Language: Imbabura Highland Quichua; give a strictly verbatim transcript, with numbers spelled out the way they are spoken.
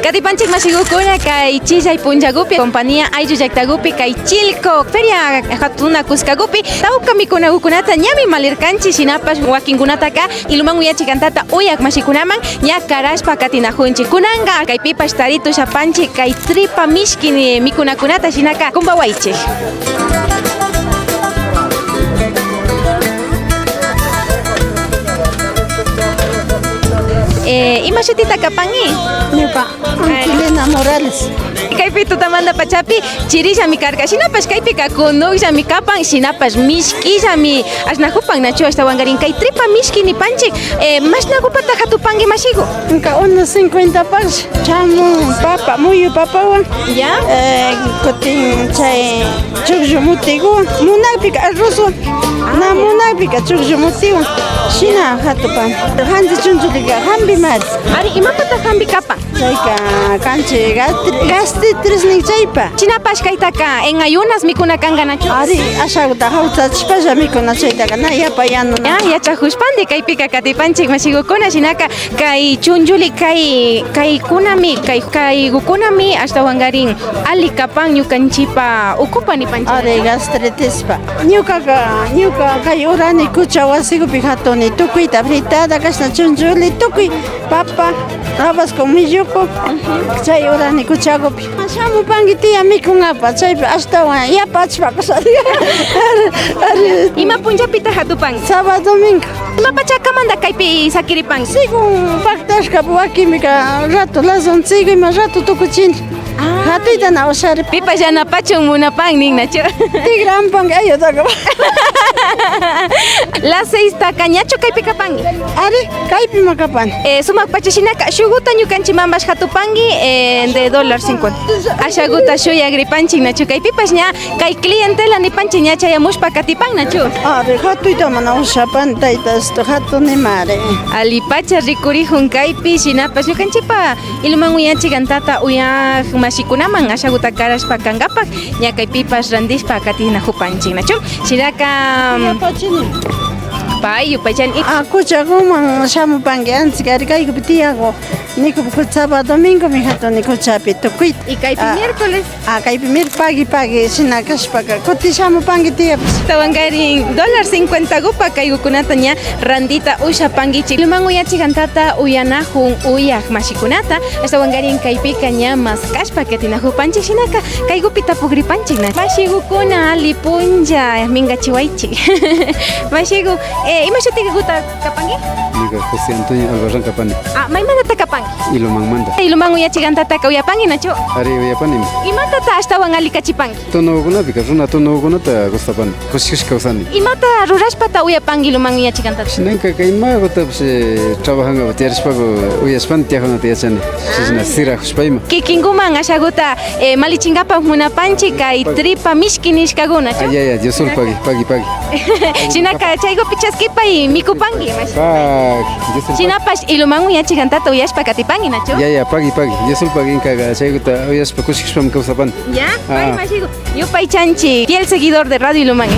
Katipanchik mashigukuna, kay chillay punllagupi, compañía Ayllu llaktagupi, kay Chilco feria hatuna kuskagupi, tawka mikunagukunata ñami malirkanchik, shinapash wakinkunataka Iluman uyachik antata uyak mashikunaman ña karashpa katinajunchik. Kunanka kaypipash taritushapanchik kay tripa mishki ni mikunakunata, shinaka kumbawaychik. Eh, ima shutita kapanki? Ñuka Angelina Morales. Kaypi tutamanta pachapi chirillami karka, shinapash kaypika kunukllami kapan, shinapash mishkillami ashnajupan, nachu, ashtawankarin kay tripa mishki nipanchik, eh, mashnagupata jatupanki mashigu? Ñuka uno cincuenta pash. Chamun papa, muyu papawan. Ya. Eh, kutin chay chukllu mutiguwan. Munakpika arrozwan. Na munakpika chukllu mutiwan. Shina jatupan. Jansi chunchulika jampimari. Ari, imapata jampi kapan? Chayka kanchi gastri-, gastritis nin chaypa. Shinapash kaytaka en ayunas mikuna kanka, nachu? Ari, ashaguta jawsachishpalla mikuna chaytaka na yapa yanuna. Ya, yachajushpandi kaypika katipanchik mashigukuna, shinaka kay chunchuli, kay, kaykunami, kay, kaygukunami ashtawankarin ali kapan ñukanchipa ukupa nipanchik. Ari, gastritispa. Ñukaka, ñuka kay urani kucha wasigupi jatuni tukuyta, fritada, kashna chunchuli, tukuy, papa, habas con milluku, chay urani kuchagupi. Shamupanki tiya mikunapa, chaypi ashtawan yapachpa kusha. Ari, ari. Ima punllapita jatupanki? Sábado, domingo. Ima pachakamanta kaypi sakiripanki? Según paktashka, wakinpika rato las once ima rato tukuchini. Ah. Jatuyta na ushari. Pipash yanapachun munapan nin, nachu? Tigramupanki ayudaka. Las seis taka ñachu kaypi kapanki? Ari, kaypima kapani. Eh, sumak pacha shinaka, shuguta ñukanchimanpash jatupanki, eh, de dólar cincuenta. Ashaguta shuyagripanchik, nachu? Kaypipash ña kay clientela nipanchik ña chayamushpa katipan, nachu? Ari, jatuyta mana ushapan, taytasto, jatunimari. Alipacha rikurijun kaypi, shinapash ñukanchipa Iluman uyachik antata uyak mashikunaman ashaguta karashpa kankapak, ña kaypipash randishpa katinajupanchik, nachu? Shinaka, pay yupaychani. Ah, kuchaguman shamupanki, antes kari kaygupi tiyagu. Nikupi kucha sábado, domingomi jatuni kuchapi tukuyta. Y kaypi miércoles. Ah, kaypi mir pagui, pagui, shina kashpaka, kuti shamupanki tiyapash. Ashtawankarin dólar cincuentagupa kaygukunata ña randita ushapankichik. Iluman uyachik antata uyanajun uyak mashikunata. Ashtawankarin kaypika ña maskashpa katinajupanchik, shinaka kaygupi tapugripanchik, na. Mashigukuna, ali punlla, mingachiwaychik. Mashigu, eh, ima shutiguta kapanki? Ñuka José Antonio Albarrán kapani. Ah, maymantata kapanki? Ilumanmanta. Iluman uyachik antataka uyapanki, nachu? Ari, uyapanimi. Imatata ashtawan alikachipanki? Tunukunapika, runa tunukunata gustapani. Kushi kushi kawsani. Imata rurashpata uyapanki Iluman uyachik antata? Shinanka kay imagutapash, eh, trabajangapa tiyarishpaku uyashpani tiyajunata yachani. Shishna sirajushpa ima. Kikinkuman ashaguta, eh, malichinkapak munapanchik kay tripa mishki nishkakuna, chu? Ah, ya, ya, Diosolpagui, pagui, pagui. Shinaka chaykupi chaskipay mikupanki, mashi. Pagui, Diosolpagui. Shinapash Iluman uyachik antata uyashpa katipanki, nachu? Ya, ya, pagui, pagui. Diosolpagui, inkaka chaykuta uyashpa kushikushpami kawsapani. Ya, pay mashigu. Yupaychanchik, fiel seguidor de Radio Iluman.